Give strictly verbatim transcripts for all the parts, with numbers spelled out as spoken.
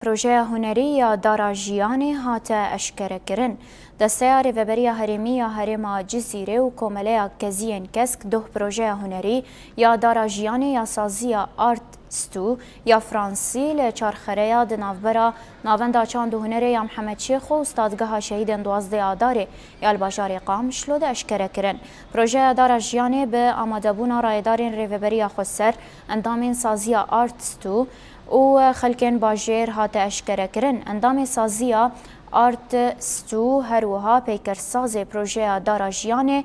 Projeya hunerî ya Dara Jiyanê hate eşkerekirin. Desteya Rêveberiya Herêmî ya Herêma Cizîrê û Komeleya Keziyên Kesk doh projeya hunerî ya Dara Jiyanê ya saziya Art Stu ya Fransî li Çarxereya di navbera Navenda Çand û Hunerê ya Mihemed Şêxo û Stadgeha Şehîdên duwazdeh Adarê ya li bajarê Qamişlo de eşkere kirin. Projeya Dara Jiyanê bi amadebûna rayedarên Rêveberiya Xweser, endamên saziya Art Stu û xelkên bajêr hate eşkerekirin. Endamê saziya Art Stu her wiha peykersazê projeya Dara Jiyanê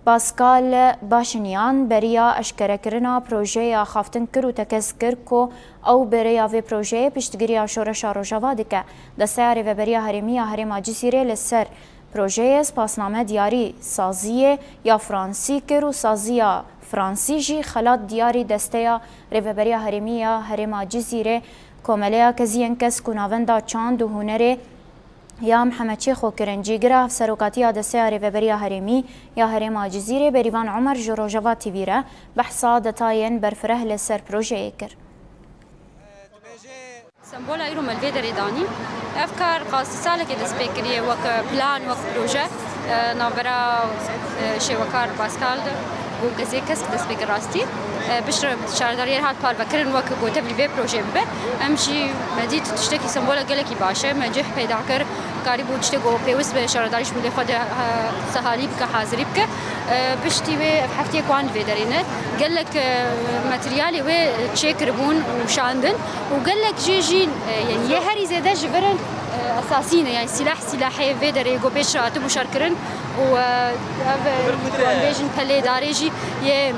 Pascal Başinyan beriya eşkerekirina projeya xaftin kir û tekez kir ku ew bi rêya vê projeyê piştgiriya Şoreşa Rojava dike. Desteya Rêveberiya Herêmî ya Herêma Cizîrê li ser projeyê spasname diyarî saziyê ya Fransî kir û saziya Fransî jî xelat diyarî desteya Rêveberiya Herêmî ya Herêma Cizîrê, Komeleya Keziyên Kesk û Navenda Çand û Hunerê ya Mihemed Şêxo kirin. Cîgira Hevserokatiya Desteya Rêveberiya Herêmî ya Herêma Cizîrê Berîvan Omer ji Rojava T V re behsa detayên berfireh li ser projeyê kir. Sembola îro me li vê derê danî. Ev kar qasî salekê dest pê kiriye wek plan, wek proje. E, navbera, e, şêwekar Pascal de, Kezê Kesk dest pê kir rastî. E, piştre şaredariyê hat parvekirin wek ku tevlî vê projeyê bibe. Em jî me dît tiştekî sembola gelekî baş e. Me cih peyda kir. Karîbû tiştê ku pêwist be şaredarî ji milê xwe de, e, sehalî bike, hazirî bike. E, piştî wê ev heftiyê ku an li vê derê ne. Gelek, e, materyalê wê çêkiribûn û şandin û gelek jê jî, e, yanî yê herî zêde ji vir in, e, esasî ne. Yanî sîlah, sîlahê vê derê ku pêş hatibû şerkirin û, e, ev, e, em bêjin pelê darê jî yê,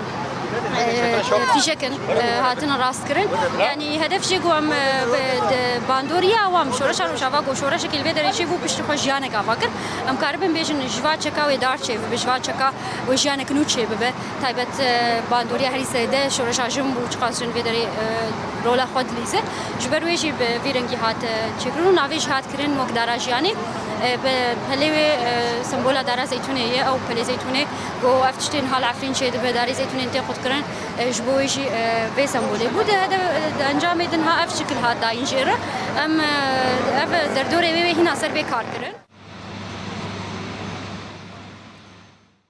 e, fîşek in, e, hatine rastkirin. Yanî hedef jê ku em, e, bi, di bandoriya wan, şoreşa Rojava ku şoreşekî li vê derê çêbû, piştî xwe jiyanek ava kir. Em karibin bêjin ji va çeka wê dar çêbibe, ji va çeka wê jiyanek nû çêbibe. Taybet, e, bandoriya herî zêde şoreşa jin bû, çiqas jin vê derê, e, rola xwe dilîze. Ji ber wê jî bi vî rengî hat, e, çêkirin û navê jî hat kirin wek Dara Jiyanê. E, bi pelê wê, e, sembola Dara Zeytûnê ye. Ew pelê zeytûnê ku ev tiştên hal Efrîn çêdibe, darê zeytûnên tê qutkirin. E, ji bo wê jî, e, vê sembolê bû. Di hede-, di encamê din ha ev şikil hat dayîn jê re. Em, e, ev derdorê wê wê hîna ser vê kar kirin.